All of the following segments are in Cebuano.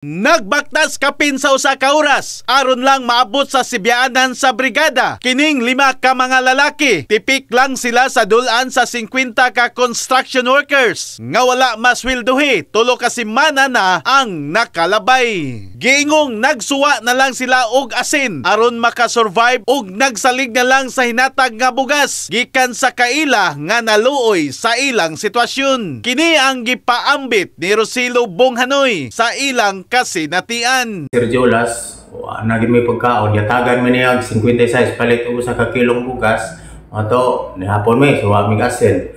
Nagbaktas kapin sa 1 ka oras aron lang maabot sa sibyaanan sa brigada. Kining lima ka mga lalaki, tipik lang sila sa dulan sa 50 ka construction workers nga wala masweldohi 3 ka semana na ang nakalabay. Giingong nagsuwa na lang sila og asin aron makasurvive og nagsalig na lang sa hinatag nga bugas gikan sa kaila nga naluoy sa ilang sitwasyon. Kini ang gipaambit ni Rosilo Bonghanoy sa ilang kasinatian. Sir Jolas, wa na gyud may pagkaon, yatagan mi niya og 56 palit og 1 ka kilong bugas. Ato nihapon mi suwa mig asin.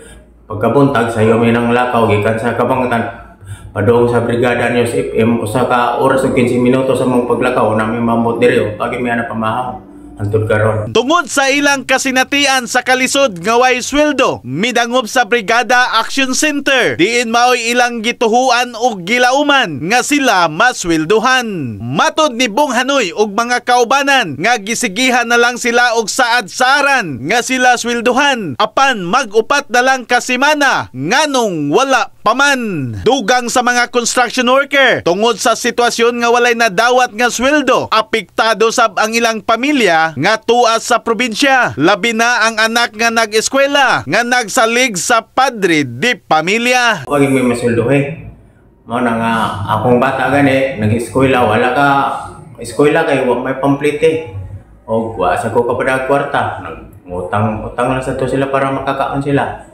Pagkabuntag sayo mi nang lakaw gikan sa Kabangatan padung sa Brigada News FM, 1 ka oras ug 15 minuto sa mong paglakaw na mi maabot diri, pagi mi ana pamahaw hantod karon. Tungod sa ilang kasinatian sa kalisod nga way sweldo, midangop sa Brigada Action Center. Diin maoy ilang gituhuan og gilauman nga sila masweldohan. Matod ni Bong Hanoy og mga kaubanan nga gisigihan na lang sila og saad-saaran nga sila sweldohan apan mag-upat na lang ka semana nganong wala paman. Dugang sa mga construction worker, tungod sa sitwasyon nga walay nadawat nga sweldo, apektado sab ang ilang pamilya nga tuas sa probinsya. Labi na ang anak nga nag-eskwela nga nagsalig sa padre di pamilya. Wag mi masweldohe. Mao na nga akong bata gani nag-eskwela, wala ka eskwela kay wa may pamplite. Og wa sa ko kapadag kwarta, nagutang utang lang sa to sila para makakaon sila.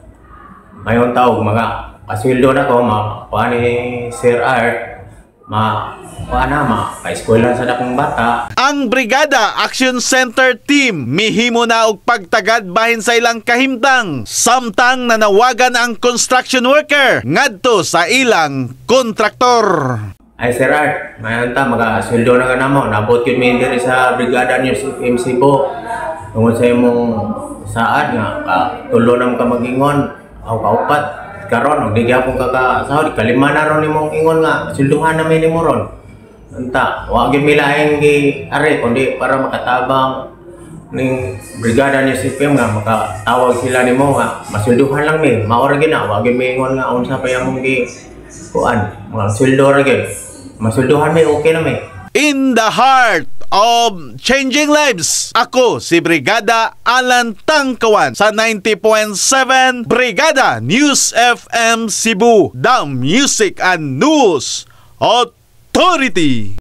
Mayon taog mga kasweldo na ko makuha ni Sir Art, ma kuha na ma pa-eskwela sa dakong bata. Ang Brigada Action Center team mihimo na og pagtagad bahin sa ilang kahimtang samtang nanawagan ang construction worker ngadto sa ilang kontraktor. Ay Sir Art, mayon ta magasweldo na ka namo. Nabot yun mi diri sa Brigada News FM Cebu. Tungod sa imong saad nga ka tulo na mo ka mag-ingon aw kaupat karon og di gyapon ka ka sahod, kalima na ron imong ingon nga sweldohan na mi nimo ron. Unta, wa gyud mi laing gi ari kundi para makatabang ning Brigada News FM nga makatawag sila nimo nga masweldohan lang mi. Mao ra gyud na, wa gyud mi ingon nga unsa pa imong gi kuan, mga sweldo ra gyud. Masweldohan mi, okay na mi. In the heart of changing lives, ako si Brigada Alan Tangkawan sa 90.7 Brigada News FM Cebu, the Music and News Authority.